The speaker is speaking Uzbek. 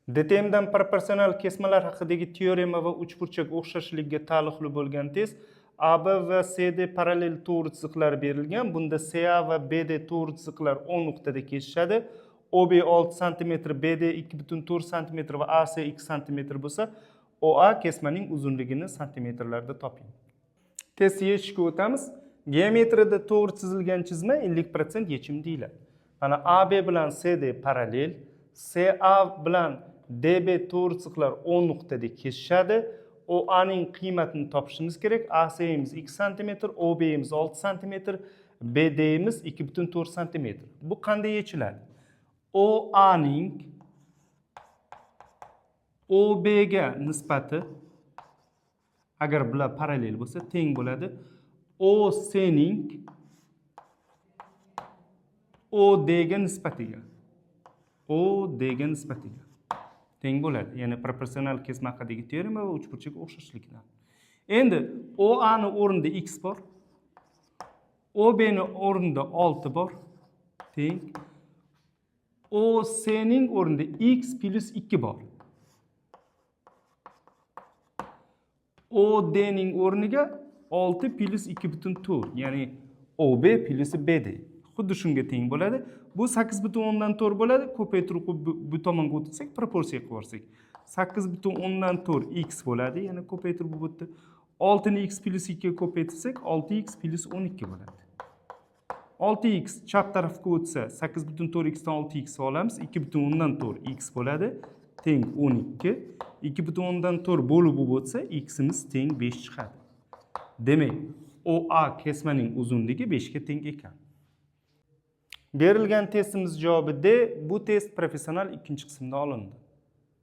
DTMdan proporsional kesmalar haqidagi teorema va uchburchak o'xshashligiga taalluqli bo'lgan test. AB va CD parallel to'g'ri chiziqlar berilgan. Bunda CA va BD to'g'ri chiziqlar 10 nuqtada kesishadi. OB 6 cm, BD 2,4 cm va AC 2 cm bo'lsa, OA kesmaning uzunligini santimetrlarda toping. Test yechishga o'tamiz. Geometriyada to'g'ri chizilgan chizma 50% yechim deyiladi. Mana AB bilan CD parallel, CA bilan DB to'g'ri chiziqlar 10 nuqtada kesishadi. OA ning qiymatini topishimiz kerak. ACimiz 2 cm, OBimiz 6 cm, BDimiz 2,4 cm. Bu qanday yechiladi? OA ning OB ga nisbati, agar bular parallel bo'lsa, teng bo'ladi OC ning OD ga nisbatiga. OD ga nisbatiga teng bo'ladi. Ya'ni proporsional kesma haqidagi teorema va uchburchak o'xshashlikdan. Endi OA ni o'rnida x bor. OB ni o'rnida 6 bor. Teng OC ning o'rnida x plus 2 bor. OD ning o'rniga 6 plus 2,4, ya'ni OB plus BD. Xuddi shunga teng bo'ladi. Bu 8,4 bo'ladi. Ko'paytirib qo'yib bu tomonga o'tkazsak, proporsiya qilib yuborsak, 8,4 x bo'ladi. Yana ko'paytirib bu yerda 6 ni x plus 2 ga ko'paytirsak, 6x plus 12 bo'ladi. 6x chap tarafga o'tsa, 8,4 x dan 6x olamiz, 2,4 x bo'ladi. Teng 12. 2,4 bo'lib bo'lib o'tsa, ximiz teng 5 chiqadi. Demak, OA kesmaning uzunligi 5 ga teng ekan. Berilgan testimiz javobi D. Bu test professional ikkinchi qismda olindi.